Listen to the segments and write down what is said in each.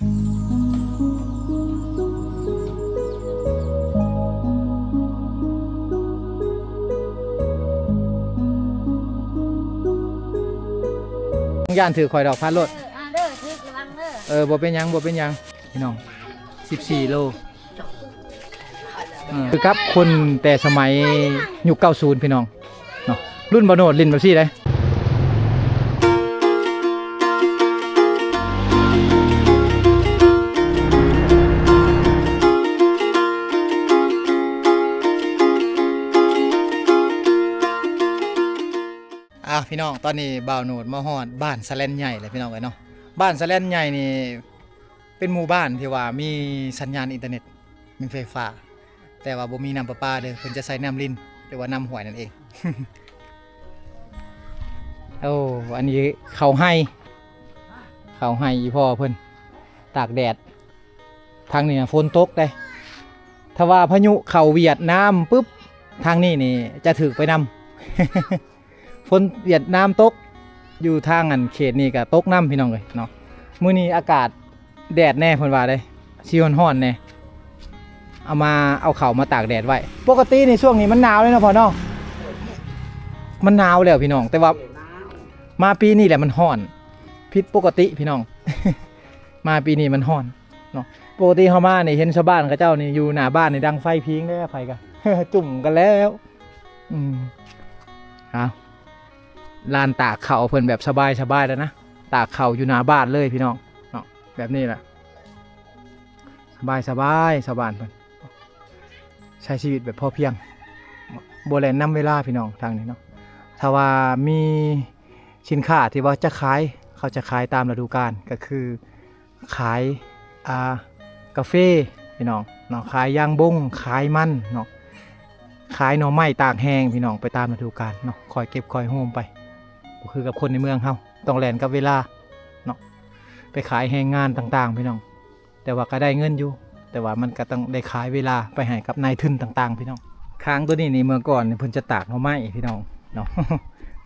ຢ້ານຖືກຂ້ອຍດອກ ພາດໂລດ ເອີ ເດີ ຖືກ ລະວັງເດີ ເອີ ບໍ່ເປັນຫຍັງ ບໍ່ເປັນຫຍັງ ພີ່ນ້ອງ ສິບສີ່ໂລ ເອີ ຄືກັບຄົນແຕ່ສະໄໝຍຸກເກົ້າສິບ ພີ່ນ້ອງເນາະ ລຸ້ນບ່າວໂນດຫຼິ້ນແບບຊີ້ເດ້. ອ່າ ພີ່ນ້ອງ ຕອນນີ້ບ່າວໂນດມາຮອດບ້ານສະແລນໃຫຍ່ແລ້ວ ພີ່ນ້ອງເອີຍເນາະ. ບ້ານສະແລນໃຫຍ່ນີ້ ເປັນໝູ່ບ້ານທີ່ວ່າມີສັນຍານອິນເຕີເນັດ ມີໄຟຟ້າ ແຕ່ວ່າບໍ່ມີນ້ຳປະປາເດີ ເພິ່ນຈະໃຊ້ນ້ຳລິນ ຫຼືວ່ານ້ຳຫ້ວຍນັ້ນເອງ. ໂອ້ ອັນນີ້ເຂົ້າໄຮ່ ເຂົ້າໄຮ່ອີ່ພໍ່ເພິ່ນຕາກແດດ. ທາງນີ້ນະຝົນຕົກເດ້ ຖ້າວ່າພາຍຸເຂົ້າຫວຽດນາມປຶບ ທາງນີ້ນີ້ຈະຖືກໄປນຳ. ຝົນຫວຽດນາມຕົກ ຢູ່ທາງອັນເຂດນີ້ກໍຕົກນຳ ພີ່ນ້ອງເອີຍເນາະ. ມື້ນີ້ອາກາດແດດແດ່ເພິ່ນວ່າເດ້ ຊິຮ້ອນໆແດ່ ເອົາມາ ເອົາເຂົ້າມາຕາກແດດໄວ້. ປົກກະຕິນີ້ຊ່ວງນີ້ມັນໜາວເລີຍເນາະພໍ່ເນາະ ມັນໜາວແລ້ວພີ່ນ້ອງ ແຕ່ວ່າມາປີນີ້ແຫຼະມັນຮ້ອນຜິດປົກກະຕິພີ່ນ້ອງ ມາປີນີ້ມັນຮ້ອນເນາະ. ປົກກະຕິເຮົາມານີ້ເຫັນຊາວບ້ານເຂົາເຈົ້ານີ້ຢູ່ໜ້າບ້ານນີ້ດັງໄຟພິງເດ້ ໃຜກະຈຸ້ມກັນແລ້ວ. ອືມ ເອົາ ລານຕາກເຂົ້າເພິ່ນແບບສະບາຍໆແລ້ວນະ ຕາກເຂົ້າຢູ່ໜ້າບ້ານເລີຍພີ່ນ້ອງເນາະ ແບບນີ້ລະ ສະບາຍໆ ຊາວບ້ານເພິ່ນໃຊ້ຊີວິດແບບພໍພຽງ ບໍ່ແລ່ນນຳເວລາພີ່ນ້ອງ ທາງນີ້ເນາະ. ຖ້າວ່າມີ ສິນຄ້າທີ່ວ່າຈະຂາຍ ເຂົາຈະຂາຍຕາມລະດູການ ກໍຄືຂາຍ ອ່າ ກາເຟພີ່ນ້ອງເນາະ ຂາຍຢາງບົງ ຂາຍມັນເນາະ ຂາຍໜໍ່ໄມ້ຕາກແຫ້ງພີ່ນ້ອງ ໄປຕາມລະດູການເນາະ ຄ່ອຍເກັບຄ່ອຍໂຮມໄປ ບໍ່ຄືກັບຄົນໃນເມືອງເຮົາ ຕ້ອງແລ່ນກັບເວລາເນາະ ໄປຂາຍແຮງງານຕ່າງໆ ພີ່ນ້ອງ. ແຕ່ວ່າກໍໄດ້ເງິນຢູ່ ແຕ່ວ່າມັນກໍຕ້ອງໄດ້ຂາຍເວລາໄປໃຫ້ກັບນາຍທຶນຕ່າງໆ ພີ່ນ້ອງ. ຄາງຕົວນີ້ນີ້ ເມື່ອກ່ອນນີ້ເພິ່ນຈະຕາກໜໍ່ໄມ້ພີ່ນ້ອງເນາະ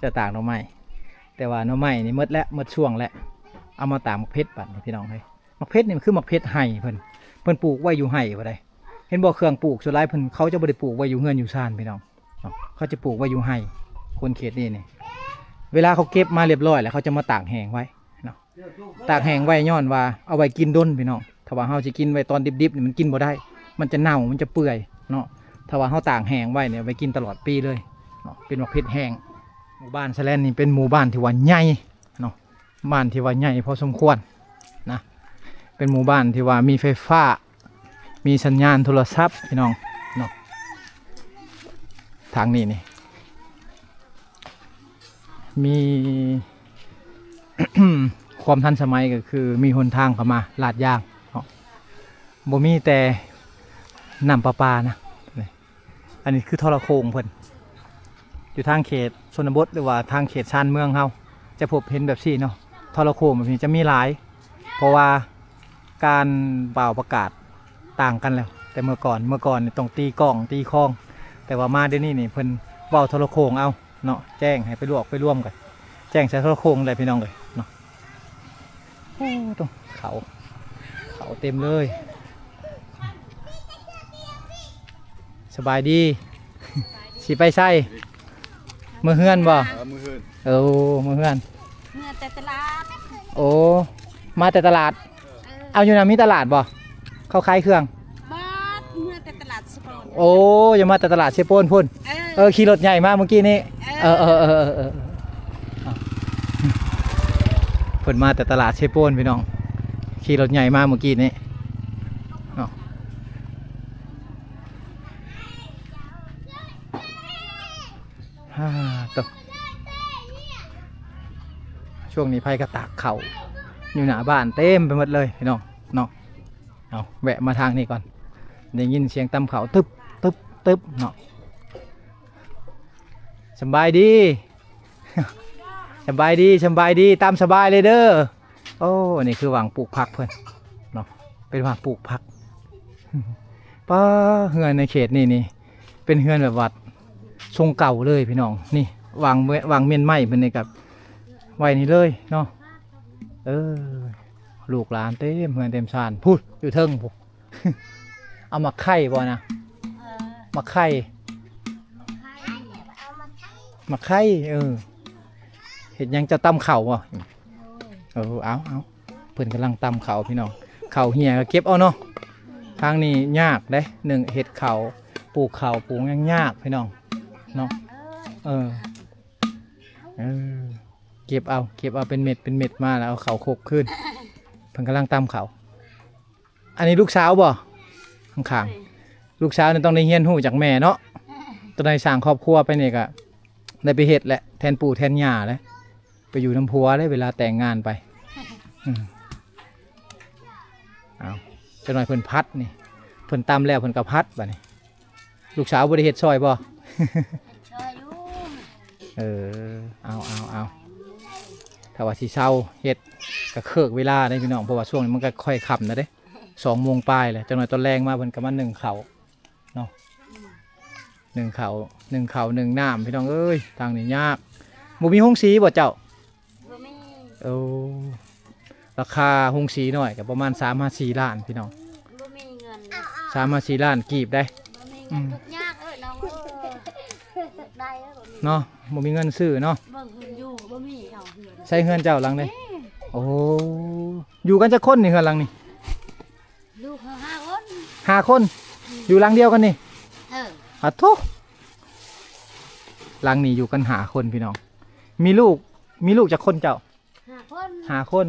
ຈະຕາກໜໍ່ໄມ້ ແຕ່ວ່າໜໍ່ໄມ້ນີ້ໝົດແລ້ວ ໝົດຊ່ວງແລ້ວ ເອົາມາຕາກໝາກເຜັດບັດນີ້ພີ່ນ້ອງເອີຍ. ໝາກເຜັດນີ້ມັນຄືໝາກເຜັດໄຮ່ເພິ່ນ ເພິ່ນປູກໄວ້ຢູ່ໄຮ່ພຸ້ນໃດ໋ ເຫັນບໍ່ ເຄື່ອງປູກສ່ວນຫຼາຍເພິ່ນ ເຂົາຈະບໍ່ໄດ້ປູກໄວ້ຢູ່ເຮືອນຢູ່ຊານພີ່ນ້ອງເນາະ ເຂົາຈະປູກໄວ້ຢູ່ໄຮ່. ຄົນເຂດນີ້ນີ້ ເວລາເຂົາເກັບມາລຽບຮ້ອຍແລ້ວ ເຂົາຈະມາຕາກແຫ້ງໄວ້ເນາະ. ຕາກແຫ້ງໄວ້ຍ້ອນວ່າເອົາໄວ້ກິນດົນພີ່ນ້ອງ ຖ້າວ່າເຮົາຊິກິນໄວ້ຕອນດິບໆນີ້ມັນກິນບໍ່ໄດ້ ມັນຈະເນົ່າ ມັນຈະເປື່ອຍເນາະ. ຖ້າວ່າເຮົາຕາກແຫ້ງໄວ້ນີ້ ໄວ້ກິນຕະຫຼອດປີເລີຍເນາະ ເປັນໝາກເຜັດແຫ້ງ. ໝູ່ບ້ານສະແລນນີ້ເປັນໝູ່ບ້ານທີ່ວ່າໃຫຍ່ເນາະ ບ້ານທີ່ວ່າໃຫຍ່ພໍສົມຄວນນະ ເປັນໝູ່ບ້ານທີ່ວ່າມີໄຟຟ້າ ມີສັນຍານໂທລະສັບພີ່ນ້ອງເນາະ. ທາງນີ້ນີ້ ມີຄວາມທັນສະໄໝກໍຄືມີຫົນທາງເຂົ້າມາລາດຢາງເນາະ ບໍ່ມີແຕ່ນ້ຳປະປານະ. ອັນນີ້ຄືທໍລະໂຂ່ງເພິ່ນ ຢູ່ທາງເຂດຊົນນະບົດ ຫຼືວ່າທາງເຂດຊານເມືອງເຮົາຈະພົບເຫັນແບບຊີ້ເນາະ. ທໍລະໂຂ່ງແບບນີ້ຈະມີຫຼາຍ ເພາະວ່າການເປົ່າປະກາດຕ່າງກັນແລ້ວ ແຕ່ເມື່ອກ່ອນ ເມື່ອກ່ອນນີ້ຕ້ອງຕີກ້ອງຕີຄອງ ແຕ່ວ່າມາດຽວນີ້ນີ້ເພິ່ນເວົ້າທໍລະໂຂ່ງເອົາເນາະ ແຈ້ງໃຫ້ໄປລວກໄປລວມກັນ ແຈ້ງໃສ່ໂທລະໂຄ່ງແຫຼະພີ່ນ້ອງເອີຍເນາະ. ໂອ້ ໂຕ ເຂົາ ເຂົາເຕັມເລີຍ. ສະບາຍດີ. ຊິໄປໃສ? ເມືອເຮືອນບໍ່? ເອີ ເມືອເຮືອນ. ເອີ ເມືອເຮືອນ. ເມືອແຕ່ຕະຫຼາດ. ໂອ້ ມາແຕ່ຕະຫຼາດ. ເອີ ເອົາ ຢູ່ນຳມີຕະຫຼາດບໍ່? ເຂົາຂາຍເຄື່ອງ. ບໍ່ ເມືອແຕ່ຕະຫຼາດເຊໂປນ. ໂອ້ ຢ່າມາແຕ່ຕະຫຼາດເຊໂປນພຸ້ນ. ເອີ ເອີ ຂີ່ລົດໃຫຍ່ມາມື້ກີ້ນີ້. ເອີ ເອີ ເອີ ເອີ ເອີ ເອີ ເພິ່ນມາແຕ່ຕະຫຼາດເຊໂປນພີ່ນ້ອງ ຂີ່ລົດໃຫຍ່ມາມື້ກີ້ນີ້ເນາະ. ຮາ ໂຕ ຊ່ວງນີ້ໃຜກໍຕາກເຂົ້າຢູ່ໜ້າບ້ານເຕັມໄປໝົດເລີຍພີ່ນ້ອງເນາະ. ເອົາ ແວະມາທາງນີ້ກ່ອນ ໄດ້ຍິນສຽງຕຳເຂົ້າຕຶບ ຕຶບ ຕຶບເນາະ. ສຳບາຍດີ ສຳບາຍດີ ສຳບາຍດີ ຕາມສະບາຍເລີຍເດີ. ໂອ້ ອັນນີ້ຄືຫວ່າງປູກຜັກເພິ່ນເນາະ ເປັນຫວ່າງປູກຜັກ. ປ້າ ເຮືອນໃນເຂດນີ້ນີ້ເປັນເຮືອນແບບວ່າຊົງເກົ່າເລີຍພີ່ນ້ອງ. ນີ້ຫວ່າງ ຫວ່າງມ້ຽນໄມ້ເພິ່ນນີ້ກໍໄວ້ນີ້ເລີຍເນາະ. ເອີ ລູກຫຼານເຕັມເຮືອນເຕັມຊານ ພຸ້ນຢູ່ເທິງພຸ້ນ. ເອົາໝາກໄຂ່ບໍ່ນະ? ເອີ ໝາກໄຂ່ ໝາກໄຂ່ ເອົາໝາກໄຂ່ ໝາກໄຂ່. ເອີ ເຮັດຫຍັງ ເຈົ້າຕຳເຂົ້າບໍ່? ໂດຍ ເອີ ເອົາ ເອົາ ເພິ່ນກຳລັງຕຳເຂົ້າພີ່ນ້ອງ. ເຂົ້າເຫ່ຍກໍເກັບເອົາເນາະ. ທາງນີ້ຍາກເດ້ ໜຶ່ງເຮັດເຂົ້າ ປູກເຂົ້າ ປູກຫຍັງຍາກພີ່ນ້ອງເນາະ. ເອີ ເອີ ເກັບເອົາ ເກັບເອົາເປັນເມັດເປັນເມັດມາ ແລ້ວເອົາເຂົ້າຄົກຄືນ. ເພິ່ນກຳລັງຕຳເຂົ້າ. ອັນນີ້ລູກສາວບໍ່? ຂ້າງໆ ເອີ ລູກສາວນີ້ຕ້ອງໄດ້ຮຽນຮູ້ຈາກແມ່ເນາະ. ຕອນໄດ້ສ້າງຄອບຄົວໄປນີ້ກໍໄດ້ໄປເຮັດແຫຼະ ແທນປູ່ແທນຍ່າແຫຼະ. ໄປຢູ່ນຳຜົວເດ້ ເວລາແຕ່ງງານໄປ. ອືມ ເອົາ ຈັກໜ້ອຍເພິ່ນຜັດນີ້ ເພິ່ນຕຳແລ້ວເພິ່ນກໍຜັດບາດນີ້. ລູກສາວບໍ່ໄດ້ເຮັດຊ່ອຍບໍ່? ເຮັດຊ່ອຍຢູ່. ເອີ ເອົາ ເອົາ ເອົາ ຖ້າວ່າຊິເຊົາເຮັດກໍເຄີກເວລາເດ້ພີ່ນ້ອງ ເພາະວ່າຊ່ວງນີ້ມັນກໍຄ່ອຍຄ່ຳແລ້ວເດ້ ສອງໂມງປາຍແລ້ວ. ຈັກໜ້ອຍຕອນແລງມາເພິ່ນກໍມາໜຶ້ງເຂົ້າເນາະ ໜຶ້ງເຂົ້າ ໜຶ້ງເຂົ້າໜຶ້ງນ້ຳພີ່ນ້ອງເອີຍ. ທາງນີ້ຍາກ. ບໍ່ມີໂຮງສີບໍ່ເຈົ້າ? ບໍ່ມີ. ໂອ້ ລາຄາໂຮງສີນ້ອຍກໍປະມານສາມຫາສີ່ລ້ານພີ່ນ້ອງ. ບໍ່ມີເງິນ. ສາມຫາສີ່ລ້ານກີບໄດ໋. ບໍ່ມີເງິນ. ອືມ ທຸກຍາກເອີຍນ້ອງເອີຍ. ຢາກໄດ້ເອີຍ ບໍ່ມີເນາະ ບໍ່ມີເງິນຊື້ເນາະ. ເບິ່ງເຮືອນຢູ່ບໍ່ມີ ເອົາເຮືອນ. ໃສເຮືອນເຈົ້າຫຼັງໃດ? ນີ້. ໂອ້ ຢູ່ກັນຈັກຄົນນີ້ເຮືອນຫຼັງນີ້? ຢູ່ເຮົາຫ້າຄົນ. ຫ້າຄົນ. ອືມ ຢູ່ຫຼັງດຽວກັນນີ້? ເອີ ອາໂທ້ ຫຼັງນີ້ຢູ່ກັນຫ້າຄົນພີ່ນ້ອງ. ມີລູກ ມີລູກຈັກຄົນເຈົ້າ? ຫ້າຄົນ. ຫ້າຄົນ.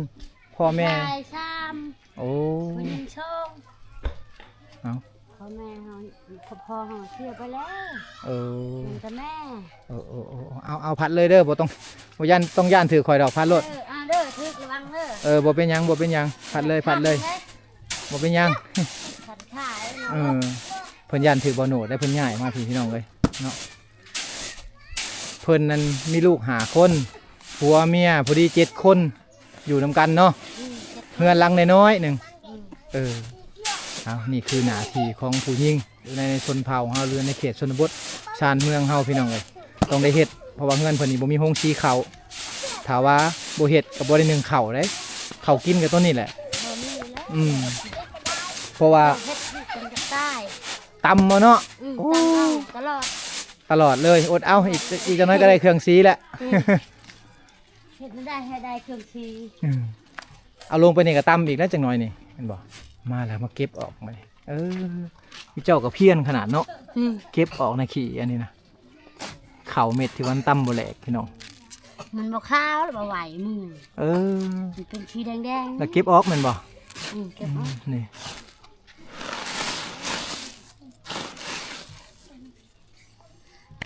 ພໍ່ແມ່ ຜູ້ຊາຍສາມ. ໂອ້ ຜູ້ຍິງສອງ. ເອົ້າ ພໍ່ແມ່ເຮົາ ພໍ່ເຮົາເສຍໄປແລ້ວ. ເອີ ມີແຕ່ແມ່. ເອີ ເອີ ເອີ ເອົາ ເອົາ ພັດເລີຍເດີ ບໍ່ຕ້ອງ ບໍ່ຢ້ານ ຕ້ອງຢ້ານຖືກຂ້ອຍດອກ ພັດໂລດ. ເອີ ເອົາເດີ ຖືກລະວັງເດີ. ເອີ ບໍ່ເປັນຫຍັງ ບໍ່ເປັນຫຍັງ ພັດເລີຍ ພັດເລີຍ. ບໍ່ເປັນຫຍັງ. ເອີ ເພິ່ນຢ້ານຖືກບໍ່ໂນດ ແລ້ວເພິ່ນຍ້າຍມາພີ້ພີ່ນ້ອງເອີຍເນາະ. ເພິ່ນນັ້ນມີລູກຫ້າຄົນ ຜົວເມຍພໍດີເຈັດຄົນ ຢູ່ນຳກັນເນາະ. ອືມ ເຮືອນຫຼັງນ້ອຍໆໜຶ່ງ. ອືມ ເອີ ເອົາ ນີ້ຄືໜ້າທີ່ຂອງຜູ້ຍິງ ຢູ່ໃນຊົນເຜົ່າເຮົາ ຫຼືໃນເຂດຊົນນະບົດຊານເມືອງເຮົາພີ່ນ້ອງເອີຍ ຕ້ອງໄດ້ເຮັດ ເພາະວ່າເຮືອນເພິ່ນນີ້ບໍ່ມີໂຮງສີເຂົ້າ. ຖ້າວ່າບໍ່ເຮັດກໍບໍ່ໄດ້ໜຶ້ງເຂົ້າເດ້. ເຂົ້າກິນກໍຕົວນີ້ແຫຼະ. ບໍ່ມີແລ້ວ. ອືມ ເພາະວ່າເຮັດຢູ່ຈົນຈະຕາຍ. ຕຳເອົາເນາະ. ອືມ ໂອ້ ຕຳເອົາຕະຫຼອດ ຕະຫຼອດເລີຍ. ອົດເອົາ ອີກ ອີກຈັກໜ້ອຍກໍໄດ້ເຄື່ອງສີແຫຼະ. ອືມ ເຮັດແນວໃດໃຫ້ໄດ້ເຄື່ອງສີ. ອືມ ເອົາລົງໄປນີ້ກໍຕຳອີກແລ້ວຈັກໜ້ອຍນີ້ ແມ່ນບໍ່? ມາແລ້ວ ມາເກັບອອກມານີ້. ເອີ ເຈົ້າກໍພຽນຂະໜາດເນາະ. ອືມ ເກັບອອກນະຂີ້ອັນນີ້ນະ ເຂົ້າເມັດທີ່ວ່າມັນຕຳບໍ່ແຫຼກພີ່ນ້ອງ. ມັນບໍ່ຂາວແລ້ວບໍ່ໄຫວມື. ເອີ ມັນເປັນສີແດງໆ ແລ້ວເກັບອອກແມ່ນບໍ່? ອືມ ເກັບອອກ. ອືມ ນີ້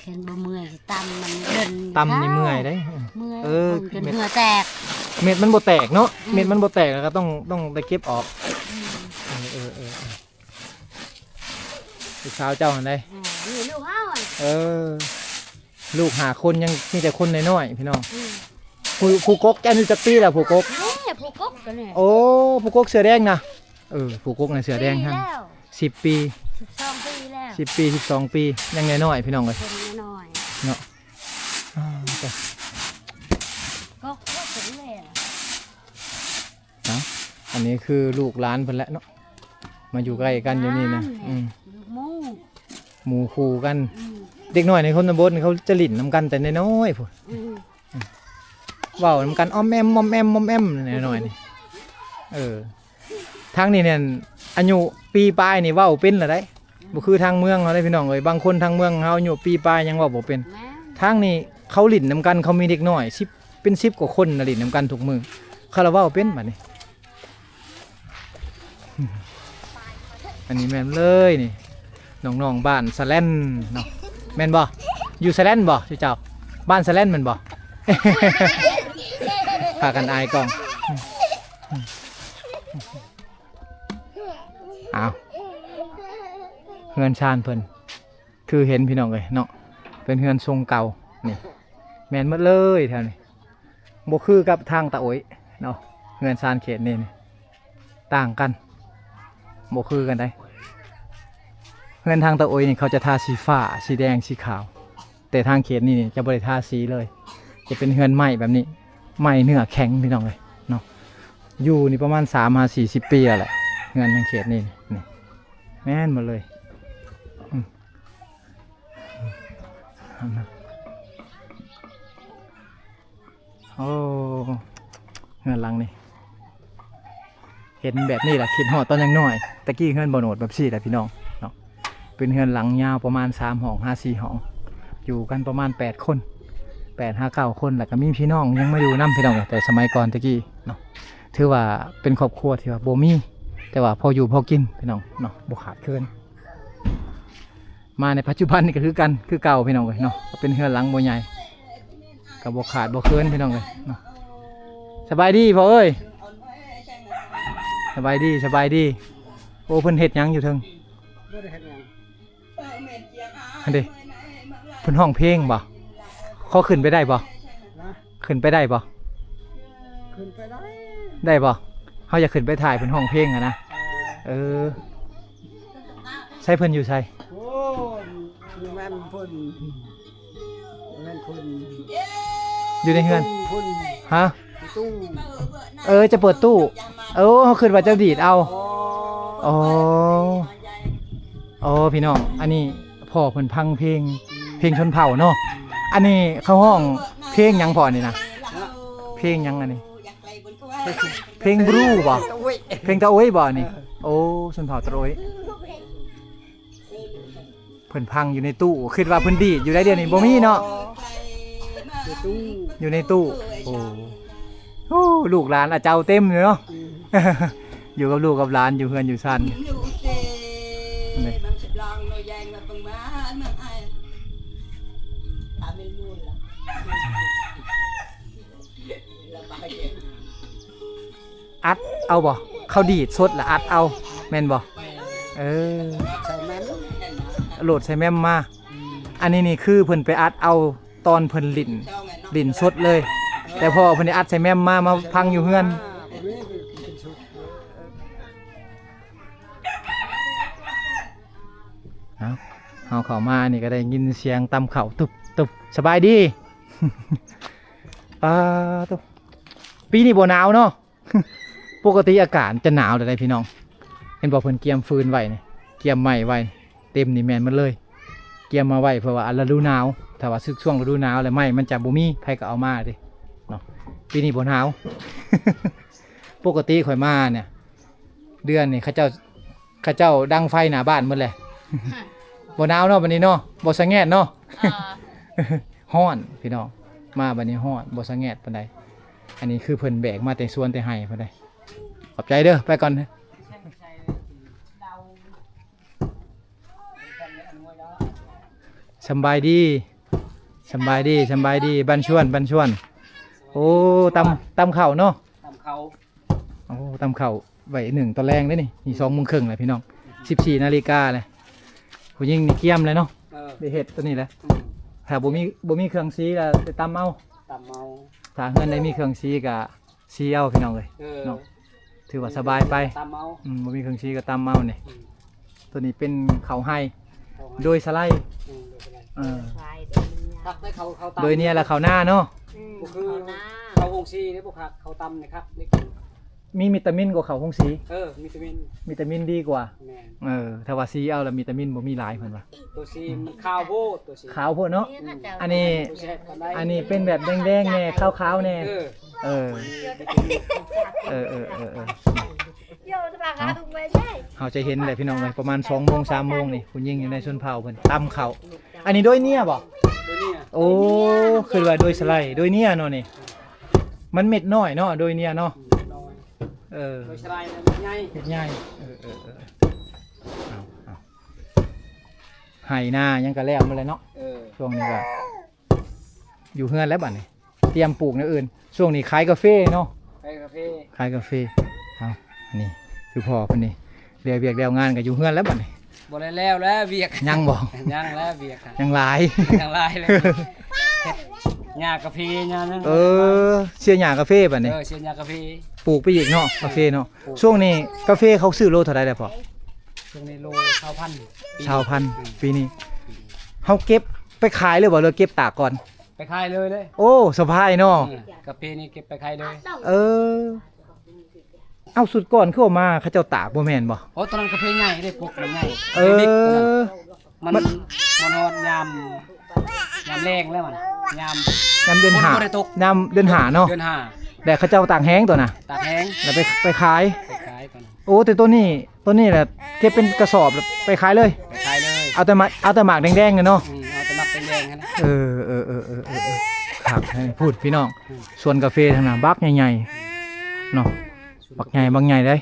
ຄັນບໍ່ເມື່ອຍຊິຕຳມັນເດີ່ນ. ຕຳນີ້ເມື່ອຍເດ້. ເມື່ອຍ. ເອີ ຈົນເຫື່ອແຕກ. ເມັດມັນບໍ່ແຕກເນາະ. ອືມ ເມັດມັນບໍ່ແຕກ ແລ້ວກໍຕ້ອງ ຕ້ອງໄດ້ເກັບອອກ. ອືມ ເອີ ເອີ ເອີ ເອີ ລູກສາວເຈົ້າຫັ້ນໃດ. ອືມ ນີ້ລູກເຮົາ. ເອີ ລູກຫ້າຄົນ ຍັງມີແຕ່ຄົນນ້ອຍໆພີ່ນ້ອງ. ອືມ ຜູ້ ຜູ້ກົກອາຍຸຈັກປີແລ້ວ ຜູ້ກົກ? ນີ້ຜູ້ກົກກໍນີ້. ໂອ້ ຜູ້ກົກເສື້ອແດງນະ. ເອີ ຜູ້ກົກນະເສື້ອແດງຫັ້ນ. ສິບປີແລ້ວ. ສິບປີ. ສິບສອງປີແລ້ວ. ສິບປີ ສິບສອງປີ ຍັງນ້ອຍໆພີ່ນ້ອງເອີຍ ເປັນນ້ອຍໆເນາະ. ກໍ ກໍເປັນແລ້ວ. ເອົ້າ ອັນນີ້ຄືລູກຫຼານເພິ່ນແຫຼະເນາະ ມາຢູ່ໃກ້ກັນຢູ່ນີ້ນະ. ອືມ ລູກໝູ່ ໝູ່ຄູ່ກັນ. ອືມ ເດັກນ້ອຍໃນຊົນນະບົດນີ້ ເຂົາຈະຫຼິ້ນນຳກັນແຕ່ນ້ອຍໆພຸ້ນ. ອືມ ເວົ້ານຳກັນອ້ອມແອ້ມ ອ້ອມແອ້ມ ອ້ອມແອ້ມ ນ້ອຍໆນີ້. ເອີ ທາງນີ້ແມ່ນອາຍຸປີປາຍນີ້ເວົ້າເປັນແລ້ວໃດ໋. ອືມ ບໍ່ຄືທາງເມືອງເຮົາເດ້ພີ່ນ້ອງເອີຍ. ບາງຄົນທາງເມືອງເຮົາອາຍຸປີປາຍຍັງເວົ້າບໍ່ເປັນ. ແມ່ນ. ທາງນີ້ເຂົາຫຼິ້ນນຳກັນ ເຂົາມີເດັກນ້ອຍສິບ ເປັນສິບກວ່າຄົນນະ ຫຼິ້ນນຳກັນທຸກມື້ ເຂົາລະເວົ້າເປັນບາດນີ້. ອັນນີ້ແມ່ນເລີຍນີ້ ນ້ອງໆບ້ານສະແລນເນາະ. ແມ່ນບໍ່? ຢູ່ສະແລນບໍ່ ເຈົ້າ? ບ້ານສະແລນແມ່ນບໍ່? ພາກັນອາຍກ້ອງ. ອ້າວ ເຮືອນຊານເພິ່ນ ຄືເຫັນພີ່ນ້ອງເອີຍເນາະ ເປັນເຮືອນຊົງເກົ່ານີ້ ແມ່ນໝົດເລີຍແຖວນີ້. ບໍ່ຄືກັບທາງຕາໂອຍເນາະ ເຮືອນຊານເຂດນີ້ນີ້ ຕ່າງກັນ ບໍ່ຄືກັນໃດ໋. ເຮືອນທາງຕາໂອຍນີ້ ເຂົາຈະທາສີຟ້າ ສີແດງ ສີຂາວ ແຕ່ທາງເຂດນີ້ນີ້ຈະບໍ່ໄດ້ທາສີເລີຍ ຈະເປັນເຮືອນໄມ້ແບບນີ້ ໄມ້ເນື້ອແຂງພີ່ນ້ອງເອີຍເນາະ. ຢູ່ນີ້ປະມານສາມຫາສີ່ສິບປີແລ້ວແຫຼະ ເຮືອນທາງເຂດນີ້ ນີ້ ແມ່ນໝົດເລີຍ ອືມ ໂອ້ ເຮືອນຫຼັງນີ້ ເຫັນແບບນີ້ລະຄິດຮອດຕອນຍັງນ້ອຍ ແຕ່ກີ້ເຮືອນບໍ່ໂນດແບບຊີ້ແຫຼະພີ່ນ້ອງເນາະ. ເປັນເຮືອນຫຼັງຍາວປະມານສາມຫ້ອງຫາສີ່ຫ້ອງ ຢູ່ກັນປະມານແປດຄົນ ແປດຫາເກົ້າຄົນ ແລ້ວກໍມີພີ່ນ້ອງຍັງມາຢູ່ນຳ ພີ່ນ້ອງເອີຍ. ແຕ່ສະໄໝກ່ອນແຕ່ກີ້ເນາະ ຖືວ່າເປັນຄອບຄົວທີ່ວ່າບໍ່ມີ ແຕ່ວ່າພໍຢູ່ພໍກິນ ພີ່ນ້ອງເນາະ ບໍ່ຂາດເຂີນ. ມາໃນປັດຈຸບັນນີ້ກໍຄືກັນ ຄືເກົ່າ ພີ່ນ້ອງເອີຍເນາະ ກໍເປັນເຮືອນຫຼັງບໍ່ໃຫຍ່ ກໍບໍ່ຂາດບໍ່ເຂີນ ພີ່ນ້ອງເອີຍເນາະ. ສະບາຍດີພໍ່ເອີຍ ສະບາຍດີ ສະບາຍດີ. ໂອ້ ເພິ່ນເຮັດຫຍັງຢູ່ເທິງ? ບໍ່ໄດ້ເຮັດຫຍັງ ຫັ້ນເດ ເພິ່ນຮ້ອງເພງບໍ່? ຂໍຂຶ້ນໄປໄດ້ບໍ່? ນະ ຂຶ້ນໄປໄດ້ບໍ່? ຂຶ້ນໄປໄດ້ ໄດ້ບໍ່? ເຮົາຢາກຂຶ້ນໄປຖ່າຍເພິ່ນຮ້ອງເພງຫັ້ນນະ. ເອີ ເອີ ໃສເພິ່ນຢູ່ໃສ? ໂອ້ ແມ່ນເພິ່ນ ແມ່ນເພິ່ນ ຢູ່ໃນເຮືອນ ເພິ່ນ ຮະ? ຕູ້ ເອີ ຈະເປີດຕູ້ ເອີ ເຮົາຄິດວ່າຈະດີດເອົາ. ອໍ ອໍ ອໍ ພີ່ນ້ອງ ອັນນີ້ພໍ່ເພິ່ນຟັງເພງ ເພງຊົນເຜົ່າເນາະ. ອັນນີ້ເຂົາຮ້ອງເພງຫຍັງພໍ່ນີ້ນະ? ເພງຫຍັງອັນນີ້? ເພງບລູບໍ? ເພງຕາໂອ້ຍບໍນີ້? ໂອ້ ຊົນເຜົ່າຕາໂອ້ຍ. ເພິ່ນພັງຢູ່ໃນຕູ້ ຄິດວ່າເພິ່ນດີດຢູ່ໃດ໋ ດຽວນີ້ບໍ່ມີເນາະ ຢູ່ໃນຕູ້ ຢູ່ໃນຕູ້. ໂອ້ ໂອ້ ລູກຫຼານອາເຈົ້າເຕັມຢູ່ເນາະ ອືມ ຢູ່ກັບລູກກັບຫຼານ ຢູ່ເຮືອນຢູ່ຊານ ນີ້ ອັດເອົາບໍ່? ເຂົາດີດສົດລະອັດເອົາ ແມ່ນບໍ່? ເອີ ໃສ່ແມ່ມ ໂຫຼດໃສ່ແມ່ມມາ. ອືມ ອັນນີ້ນີ້ຄືເພິ່ນໄປອັດເອົາຕອນເພິ່ນຫຼິ້ນ ຫຼິ້ນສົດເລີຍ ແຕ່ພໍເພິ່ນໄດ້ອັດໃສ່ແມ່ມມາ ມາຟັງຢູ່ເຮືອນ. ເອົາ ເຮົາເຂົ້າມານີ້ກໍໄດ້ຍິນສຽງຕຳເຂົ້າຕຸບໆ. ສະບາຍດີ ປາໂຕ ປີນີ້ບໍ່ໜາວເນາະ. ປົກກະຕິອາກາດຈະໜາວແລ້ວໃດ໋ພີ່ນ້ອງ ເຫັນບໍ່? ເພິ່ນກຽມຟືນໄວ້ນີ້ ກຽມໄມ້ໄວ້ ເຕັມນີ້ແມ່ນໝົດເລີຍ ກຽມມາໄວ້ເພື່ອວ່າລະດູໜາວ. ຖ້າວ່າຊຶກຊ່ວງລະດູໜາວແລ້ວ ໄມ້ມັນຈະບໍ່ມີໃຜກໍເອົາມາເດ້ເນາະ. ປີນີ້ບໍ່ໜາວ ປົກກະຕິຂ້ອຍມານີ້ ເດືອນນີ້ເຂົາເຈົ້າ ເຂົາເຈົ້າດັງໄຟໜ້າບ້ານໝົດແຫຼະ. ບໍ່ໜາວເນາະບັດນີ້ເນາະ ບໍ່ສະແງດເນາະ. ເອີ ຮ້ອນພີ່ນ້ອງ ມາບັດນີ້ຮ້ອນ ບໍ່ສະແງດປານໃດ. ອັນນີ້ຄືເພິ່ນແບກມາແຕ່ສວນແຕ່ໄຮ່ພຸ້ນໃດ໋. ຂອບໃຈເດີ ໄປກ່ອນ. ສຳບາຍດີ ສຳບາຍດີ ສຳບາຍດີ ບັນຊວນ ບັນຊວນ. ໂອ້ ຕຳ ຕຳເຂົ້າເນາະ ຕຳເຂົ້າ. ໂອ້ ຕຳເຂົ້າໄວ້ໜຶ້ງຕອນແລງເດ້ນີ້ ນີ້ສອງໂມງເຄິ່ງແລ້ວພີ່ນ້ອງ ສິບສີ່ນາລິກາແລ້ວ. ຜູ້ຍິງນີ້ກຽມແລ້ວເນາະ ເອີ ໄດ້ເຮັດຕົວນີ້ແຫຼະ. ອືມ ຖ້າບໍ່ມີ ບໍ່ມີເຄື່ອງສີລະໄດ້ຕຳເອົາ ຕຳເອົາ. ຖ້າເຮືອນໃດມີເຄື່ອງສີກະສີເອົາພີ່ນ້ອງເອີຍ ເອີ ເນາະ ຖືວ່າສະບາຍໄປ ຕຳເອົາ. ອືມ ບໍ່ມີເຄື່ອງສີກໍຕຳເອົານີ້. ອືມ ຕົວນີ້ເປັນເຂົ້າໄຮ່ ເຂົ້າໄຮ່ ໂດຍສະໄລ. ອືມ ໂດຍສະໄລ ເອີ ຄັກໄດ້ເຂົ້າ ເຂົ້າຕຳ ໂດຍເນຍລະເຂົ້ານາເນາະ. ອືມ ບໍ່ຄືເຂົ້ານາ ເຂົ້າໂຮງສີເດ້ ບໍ່ຄັກ ເຂົ້າຕຳນີ້ຄັກໄດ້ກິນ. ມີວິຕາມິນກວ່າເຂົ້າໂຮງສີ. ເອີ ວິຕາມິນ ວິຕາມິນດີກວ່າ. ແມ່ນ ເອີ ຖ້າວ່າສີເອົາລະວິຕາມິນບໍ່ມີຫຼາຍເພິ່ນວ່າ. ຕົວສີມັນຂາວໂພດ ຕົວສີຂາວໂພດເນາະ. ອືມ ອັນນີ້ ອັນນີ້ເປັນແບບແດງໆແດ່ ຂາວໆແດ່. ເອີ ເອີ ເອີ ເອີ ເອີ ເອີ ເຮົາຈະເຫັນແຫຼະພີ່ນ້ອງເອີຍ ປະມານສອງໂມງ ສາມໂມງນີ້ ຜູ້ຍິງຢູ່ໃນຊົນເຜົ່າເພິ່ນຕຳເຂົ້າ. ອັນນີ້ໂດຍເນຍບໍ່? ໂດຍເນຍ. ໂອ້ ຄິດວ່າໂດຍສະໄລ ໂດຍເນຍເນາະນີ້. ມັນເມັດນ້ອຍເນາະ ໂດຍເນຍເນາະ. ອືມ ນ້ອຍ ເອີ ໂດຍສະໄລມັນໃຫຍ່ ເມັດໃຫຍ່. ເອີ ເອີ ເອີ ເອົາ ເອົາ ໄຮ່ນາຫຍັງກໍແລ້ວໝົດແລ້ວເນາະ. ເອີ ຊ່ວງນີ້ກໍຢູ່ເຮືອນແລ້ວບັດນີ້ ຕຽມປູກແນວອື່ນ. ຊ່ວງນີ້ຂາຍກາເຟເນາະ ຂາຍກາເຟ ຂາຍກາເຟ. ເອົາ ນີ້ຄືພໍ່ເພິ່ນນີ້ ແລ້ວວຽກແລ້ວງານກໍຢູ່ເຮືອນແລ້ວບັດນີ້. ບໍ່ໄດ້ແລ້ວແລ້ວວຽກ ຍັງບໍ່? ຍັງແລ້ວວຽກ ຍັງຫຼາຍ ຍັງຫຼາຍເລີຍ. ເຮັດຫຍ້າກາເຟຫຍ້າຫຍັງ. ເອີ ເສຍຫຍ້າກາເຟບັດນີ້. ເອີ ເສຍຫຍ້າກາເຟ ປູກໄປອີກເນາະ ເອີ ກາເຟເນາະ. ປູກ ຊ່ວງນີ້ກາເຟເຂົາຊື້ໂລເທົ່າໃດແລ້ວພໍ່? ຊ່ວງນີ້ໂລຊາວພັນ. ຊາວພັນ. ອືມ ປີນີ້ເຮົາເກັບໄປຂາຍເລີຍບໍ່ ຫຼືເກັບຕາກກ່ອນ? ໄປຂາຍເລີຍເລີຍ. ໂອ້ ສະບາຍເນາະ. ເອີ ກາເຟນີ້ເກັບໄປຂາຍເລີຍ. ເອີ ເອົ້າ ຊຸດກ່ອນຄືເອົາມາ ເຂົາເຈົ້າຕາກບໍ່ແມ່ນບໍ່? ໂອ້ ຕອນນັ້ນກາເຟໃຫຍ່ເດ້ ກົກມັນໃຫຍ່ ເອີ ເຟເດັກຕອນນັ້ນ ມັນ ມັນ ມັນຮອດຍາມ ຍາມແລ້ງແລ້ວມັນ ຍາມ ຍາມເດືອນຫ້າ ຝົນບໍ່ໄດ້ຕົກ ຍາມເດືອນຫ້າເນາະ ເດືອນຫ້າ ແລ້ວເຂົາເຈົ້າຕາກແຫ້ງຕົວນະ ຕາກແຫ້ງ ແລ້ວໄປ ໄປຂາຍ ໄປຂາຍຕົວນັ້ນ ໂອ້ ແຕ່ຕົວນີ້ ຕົວນີ້ແຫຼະເກັບເປັນກະສອບໄປຂາຍເລີຍ ໄປຂາຍເລີຍ ເອົາແຕ່ໝາກ ເອົາແຕ່ໝາກແດງໆເນາະ ອືມ ເອົາແຕ່ໝາກແດງໆຫັ້ນນະ ເອີ ເອີ ເອີ ເອີ ຄັກ ພຸ້ນພີ່ນ້ອງ ອືມ ສວນກາເຟທາງໜ້າບັກໃຫຍ່ໆເນາະ ບັກໃຫຍ່ ບັກໃຫຍ່ເດ້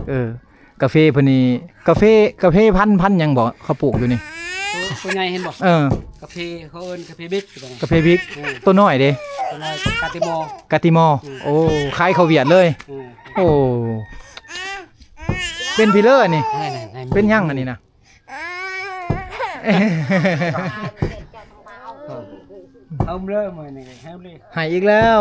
ເອີ ກາເຟເພິ່ນນີ້ ກາເຟ ກາເຟພັນ ພັນຫຍັງບໍ່ ເຂົາປູກຢູ່ນີ້ ໂຕ ໂຕໃຫຍ່ເຫັນບໍ່ ເອີ ກາເຟ ເຂົາເອີ້ນກາເຟບິກ ກາເຟບິກ ອືມ ໂຕນ້ອຍເດ້ ໂຕນ້ອຍກາຕິມໍ ກາຕິມໍ ອືມ ໂອ້ ຂາຍເຂົ້າຫວຽດເລີຍ ອືມ ໂອ້ ເປັນພີເລີອັນນີ້ ເປັນຫຍັງອັນນີ້ນະ ເອົາເລີຍມື້ນີ້ ເອົາເລີຍ ໃຫ້ອີກແລ້ວ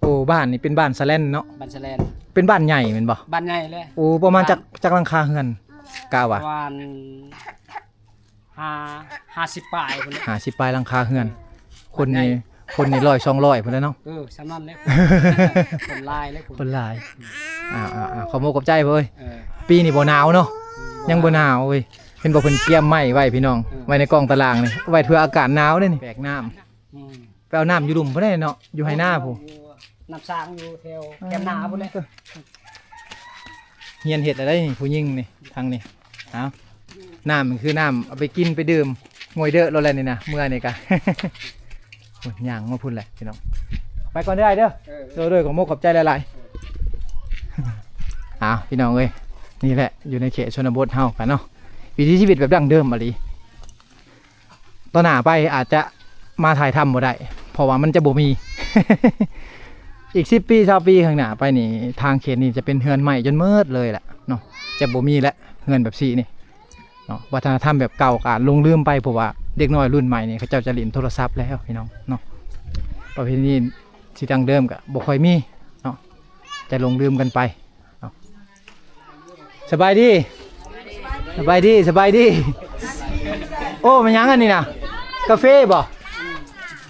ໂອ້ ບ້ານນີ້ເປັນບ້ານສະແລນເນາະ ບ້ານສະແລນ ເປັນບ້ານໃຫຍ່ແມ່ນບໍ່? ບ້ານໃຫຍ່ເລີຍ ໂອ້ ປະມານຈັກ ບ້ານ ຈັກຫຼັງຄາເຮືອນ ກະວ່າ ປະມານ ຫ້າ ຫ້າສິບປາຍພຸ້ນແຫຼະ ຫ້າສິບປາຍຫຼັງຄາເຮືອນ ຄົນນີ້ ຄົນນີ້ຮ້ອຍສອງຮ້ອຍພຸ້ນແຫຼະເນາະ ເອີ ສ່ຳນັ້ນແຫຼະ ຄົນຫຼາຍເລີຍ ຄົນຫຼາຍ ອ່າໆໆ ຂອບມຸກຂອບໃຈເວີ້ຍ ເອີ ປີນີ້ບໍ່ໜາວເນາະ ອືມ ຍັງບໍ່ໜາວເວີ້ຍ ເຫັນບໍ່ ເພິ່ນກຽມໄມ້ໄວ້ພີ່ນ້ອງ ເອີ ໄວ້ໃນກ້ອງຕາລາງນີ້ ໄວ້ເພື່ອອາກາດໜາວເດ້ນີ້ ແບກນ້ຳ ອືມ ໄປເອົານ້ຳຢູ່ລຸ່ມພຸ້ນເດ້ເນາະ ຢູ່ໄຮ່ນາພຸ້ນ ເອີ ນ້ຳສ້າງຢູ່ແຖວແຄມນາພຸ້ນແຫຼະ ຮຽນເຮັດແລ້ວໄດ໋ນີ້ ຜູ້ຍິງນີ້ ທາງນີ້ ເອົາ ນ້ຳມັນຄືນ້ຳເອົາໄປກິນໄປດື່ມ ງວຍເດີໂລດແຫຼະນີ້ນະ ເມື່ອນີ້ກະ ໂອ້ຍ ຍ່າງມາພຸ້ນແຫຼະພີ່ນ້ອງ ໄປກ່ອນເດີອ້າຍເດີ ເອີ ໂດຍໆ ຂອບມຸກຂອບໃຈຫຼາຍໆ ເອົາ ພີ່ນ້ອງເອີຍ ນີ້ແຫຼະ ຢູ່ໃນເຂດຊົນນະບົດເຮົາກະເນາະ ວິຖີຊີວິດແບບດັ້ງເດີມອີ່ຫຼີ ຕໍ່ໜ້າໄປອາດຈະມາຖ່າຍທຳບໍ່ໄດ້ ເພາະວ່າມັນຈະບໍ່ມີ ອີກສິບປີ ຊາວປີຂ້າງໜ້າໄປນີ້ ທາງເຂດນີ້ຈະເປັນເຮືອນໄມ້ຈົນໝົດເລີຍແຫຼະເນາະ ຈະບໍ່ມີແຫຼະ ເຮືອນແບບຊີ້ນີ້ເນາະ ວັດທະນະທຳແບບເກົ່າກະຫຼົງລືມໄປ ເພາະວ່າເດັກນ້ອຍລຸ້ນໃໝ່ນີ້ ເຂົາເຈົ້າຈະຫຼິ້ນໂທລະສັບແລ້ວພີ່ນ້ອງເນາະ ປະເພນີທີ່ດັ້ງເດີມກະບໍ່ຄ່ອຍມີເນາະ ຈະຫຼົງລືມກັນໄປ ເອົາ ສະບາຍດີ ສະບາຍດີ ສະບາຍດີ ໂອ້ ແມ່ນຫຍັງອັນນີ້ນະ ກາເຟບໍ່?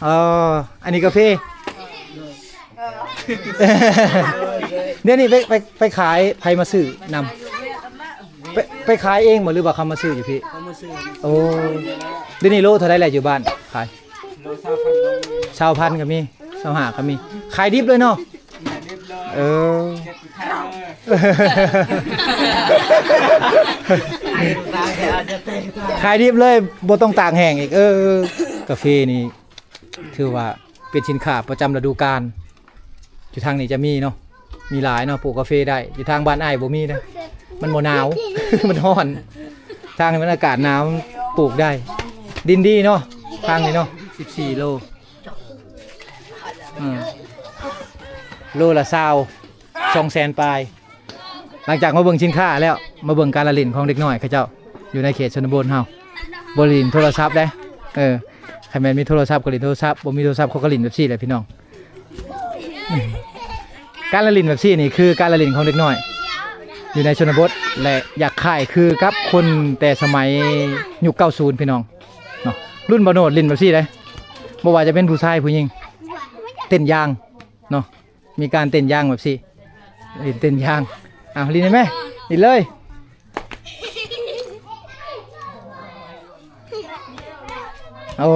ເອີ ອັນນີ້ກາເຟ ດຽວນີ້ໄປ ໄປ ໄປຂາຍ ໃຜມາຊື້ນຳ? ໄປ ໄປຂາຍເອງບໍ່ ຫຼືວ່າເຂົາມາຊື້ຢູ່ພີ້? ເຂົາມາຊື້ ໂອ້ ດຽວນີ້ໂລເທົ່າໃດແລ້ວຢູ່ບ້ານຂາຍ? ໂລຊາວພັນ ຊາວພັນກະມີ ຊາວຫ້າກະມີ ຂາຍດິບເລີຍເນາະ ເອີ ຂາຍດິບເລີຍ ບໍ່ຕ້ອງຕາກແຫ້ງອີກ ເອີ ກາເຟນີ້ຖືວ່າເປັນສິນຄ້າປະຈຳລະດູການ ຢູ່ທາງນີ້ຈະມີເນາະ ມີຫຼາຍເນາະ ປູກກາເຟໄດ້ ຢູ່ທາງບ້ານອ້າຍບໍ່ມີເດ້ ມັນບໍ່ໜາວ ມັນຮ້ອນ ທາງນີ້ມັນອາກາດໜາວ ປູກໄດ້ ດິນດີເນາະ ທາງນີ້ເນາະ ສິບສີ່ໂລ ອືມ ໂລລະຊາວ ສອງແສນປາຍ ຫຼັງຈາກມາເບິ່ງສິນຄ້າແລ້ວ ມາເບິ່ງການລະຫຼິ້ນຂອງເດັກນ້ອຍເຂົາເຈົ້າ ຢູ່ໃນເຂດຊົນນະບົດເຮົາ ບໍ່ຫຼິ້ນໂທລະສັບເດ້ ເອີ ຄັນແມ່ນມີໂທລະສັບກະຫຼິ້ນໂທລະສັບ ບໍ່ມີໂທລະສັບເຂົາກະຫຼິ້ນແບບຊີ້ແຫຼະພີ່ນ້ອງ ການລະຫຼິ້ນແບບຊີ້ນີ້ຄືການລະຫຼິ້ນຂອງເດັກນ້ອຍ ຢູ່ໃນຊົນນະບົດ ແລະ ຢາກຄ້າຍຄືກັບຄົນແຕ່ສະໄໝຍຸກເກົ້າສິບ ພີ່ນ້ອງ ເນາະ ລຸ້ນບ່າວໂນດຫຼິ້ນແບບຊີ້ເດ້ ບໍ່ວ່າຈະເປັນຜູ້ຊາຍຜູ້ຍິງ ເຕັ້ນຢາງເນາະ ມີການເຕັ້ນຢາງແບບຊີ້ ຫຼິ້ນເຕັ້ນຢາງ ເອົາຫຼິ້ນໄດ້ແມ ຫຼິ້ນເລີຍ ໂອ້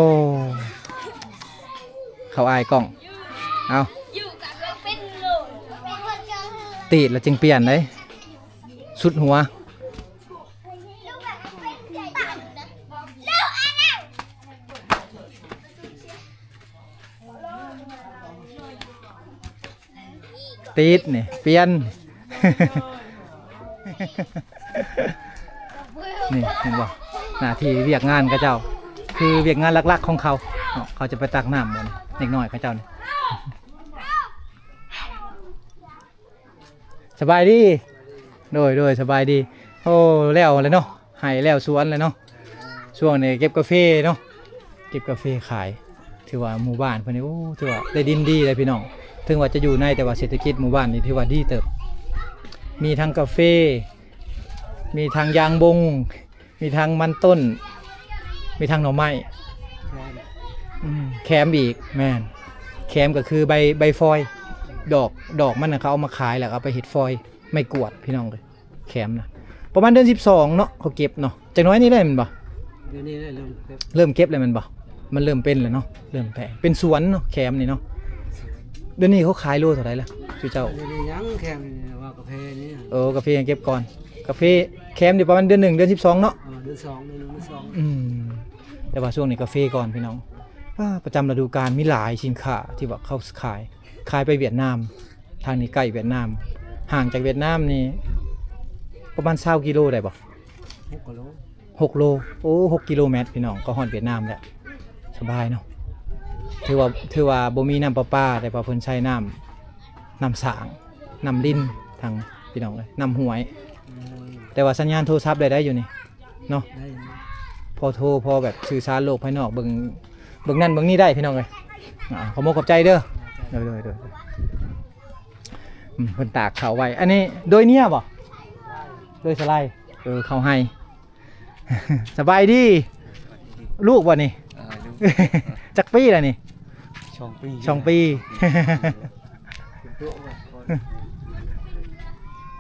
ເຂົາອາຍກ້ອງ ເອົາ ຕີດລະຈຶ່ງປ່ຽນເດ້ ສຸດຫົວ. ຕິດນີ້ ປ່ຽນ ນີ້ເຫັນບໍ່ ໜ້າທີ່ວຽກງານເຂົາເຈົ້າ ຄືວຽກງານຫຼັກໆຂອງເຂົາເນາະ ເຂົາຈະໄປຕັກນ້ຳໝູ່ເດັກນ້ອຍເຂົາເຈົ້ານີ້. ສະບາຍດີ ໂດຍ ໂດຍ ສະບາຍດີ. ໂອ້ ແລ້ວແຫຼະເນາະ ໄຮ່ແລ້ວສວນແລ້ວເນາະ ຊ່ວງນີ້ເກັບກາເຟເນາະ ເກັບກາເຟຂາຍ. ຖືວ່າໝູ່ບ້ານເພິ່ນນີ້ ໂອ້ ຖືວ່າໄດ້ດິນດີເລີຍພີ່ນ້ອງ ເຖິງວ່າຈະຢູ່ໃນ ແຕ່ວ່າເສດຖະກິດໝູ່ບ້ານນີ້ຖືວ່າດີເຕີບ ມີທັງກາເຟ ມີທັງຢາງບົງ ມີທັງມັນຕົ້ນ ມີທັງໜໍ່ໄມ້ ແຄມ ອືມ ແຄມອີກ ແມ່ນ ແຄມກໍຄືໃບ ໃບຟອຍ ດອກ ດອກມັນນະ ເຂົາເອົາມາຂາຍ ແລ້ວເອົາໄປເຮັດຟອຍ ໄມ້ກວາດ ພີ່ນ້ອງເອີຍ. ແຄມນະ ປະມານເດືອນສິບສອງເນາະ ເຂົາເກັບເນາະ. ຈັກໜ້ອຍນີ້ແຫຼະແມ່ນບໍ່? ດຽວນີ້ແຫຼະເລີ່ມເກັບ ເລີ່ມເກັບແລ້ວແມ່ນບໍ່? ມັນເລີ່ມເປັນແລ້ວເນາະ ເລີ່ມແຕກ ເປັນສວນເນາະ ແຄມນີ້ເນາະ. ດຽວນີ້ເຂົາຂາຍໂລເທົ່າໃດລະ ຈຸເຈົ້າ? ດຽວນີ້ຍັງ ແຄມນີ້ວ່າກາເຟນີ້. ເອີ ກາເຟຍັງເກັບກ່ອນ ກາເຟແຄມນີ້ປະມານເດືອນໜຶ່ງ ເດືອນສິບສອງເນາະ. ເອີ ເດືອນສອງ ເດືອນໜຶ່ງ ເດືອນສອງ. ອືມ ແຕ່ວ່າຊ່ວງນີ້ກາເຟກ່ອນ ພີ່ນ້ອງ. ປະຈຳລະດູການ ມີຫຼາຍສິນຄ້າທີ່ວ່າເຂົາຂາຍ ຂາຍໄປຫວຽດນາມ. ທາງນີ້ໃກ້ຫວຽດນາມ ຫ່າງຈາກຫວຽດນາມນີ້ປະມານຊາວກິໂລໄດ້ບໍ່? ຫົກກິໂລ ຫົກໂລ. ໂອ້ ຫົກກິໂລແມັດ ພີ່ນ້ອງ ກໍຮອດຫວຽດນາມແລ້ວ ສະບາຍເນາະ. ຖືວ່າ ຖືວ່າບໍ່ມີນ້ຳປະປາ ແຕ່ວ່າເພິ່ນໃຊ້ນ້ຳ ນ້ຳສາງ ນ້ຳລິນ ທາງ ພີ່ນ້ອງເອີຍ ນ້ຳຫ້ວຍ. ແຕ່ວ່າສັນຍານໂທລະສັບໄດ້ ໄດ້ຢູ່ນີ້ເນາະ ໄດ້ຢູ່ ພໍໂທ ພໍແບບສື່ສານໂລກພາຍນອກ ເບິ່ງ ເບິ່ງນັ້ນເບິ່ງນີ້ໄດ້ ພີ່ນ້ອງເອີຍ. ອາ ຂໍບອກຂອບໃຈເດີ. ໂດຍ ໂດຍ ໂດຍ. ອືມ ເພິ່ນຕາກເຂົ້າໄວ້ ອັນນີ້ໂດຍເນຍບໍ່? ໂດຍສະໄລ. ເອີ ເຂົ້າໄຮ່. ສະບາຍດີ ລູກບໍ່ນີ້? ເອີ ລູກ. ຈັກປີແລ້ວນີ້? ສອງປີ ສອງປີ. ເປັນຕົວບໍ່?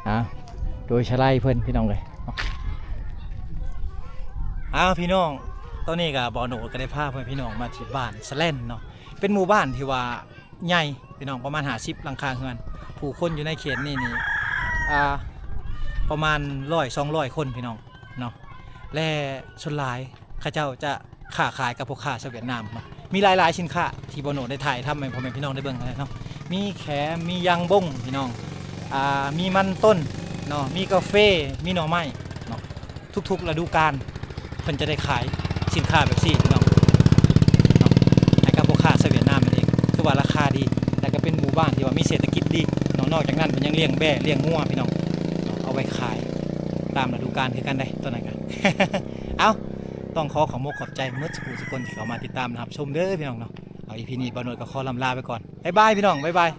ອາ ໂດຍສະໄລເພິ່ນ ພີ່ນ້ອງເອີຍ. ອ້າວ ພີ່ນ້ອງ ຕອນນີ້ກໍບ່າວໂນດກໍໄດ້ພາພໍ່ແມ່ພີ່ນ້ອງມາທີ່ບ້ານສະແລນເນາະ ເປັນໝູ່ບ້ານທີ່ວ່າ ໃຫຍ່ພີ່ນ້ອງ ປະມານຫ້າສິບຫຼັງຄາເຮືອນ. ຜູ້ຄົນຢູ່ໃນເຂດນີ້ນີ້ ອ່າ ປະມານຮ້ອຍ ສອງຮ້ອຍຄົນ ພີ່ນ້ອງເນາະ. ແລະ ສ່ວນຫຼາຍເຂົາເຈົ້າຈະຄ້າຂາຍກັບພໍ່ຄ້າຊາວຫວຽດນາມເນາະ. ມີຫຼາຍໆສິນຄ້າທີ່ບ່າວໂນດໄດ້ຖ່າຍທຳໃຫ້ພໍ່ແມ່ພີ່ນ້ອງໄດ້ເບິ່ງຫັ້ນແຫຼະເນາະ. ມີແຂມ ມີຢາງບົງ ພີ່ນ້ອງ ອ່າ ມີມັນຕົ້ນເນາະ ມີກາເຟ ມີໜໍ່ໄມ້ເນາະ. ທຸກໆລະດູການ ເພິ່ນຈະໄດ້ຂາຍສິນຄ້າແບບນີ້ພີ່ນ້ອງເນາະ ໃຫ້ກັບພໍ່ຄ້າຊາວຫວຽດນາມນັ້ນເອງ. ຖືວ່າລາຄາດີ ແລະກໍເປັນໝູ່ບ້ານທີ່ວ່າມີເສດຖະກິດດີເນາະ. ນອກຈາກນັ້ນເພິ່ນຍັງລ້ຽງແບ້ລ້ຽງງົວພີ່ນ້ອງເນາະ ເອົາໄວ້ຂາຍຕາມລະດູການຄືກັນເດ້ ຕອນນັ້ນກະ. ເອົ້າ ຕ້ອງຂໍຂອບມົກຂອບໃຈໝົດສູ່ຜູ້ສູ່ຄົນທີ່ເຂົ້າມາຕິດຕາມຮັບຊົມເດີພີ່ນ້ອງເນາະ. ເອົາ ອີພີນີ້ບ່າວໂນດກໍຂໍລ່ຳລາໄປກ່ອນ ບາຍບາຍພີ່ນ້ອງ ບາຍບາຍ.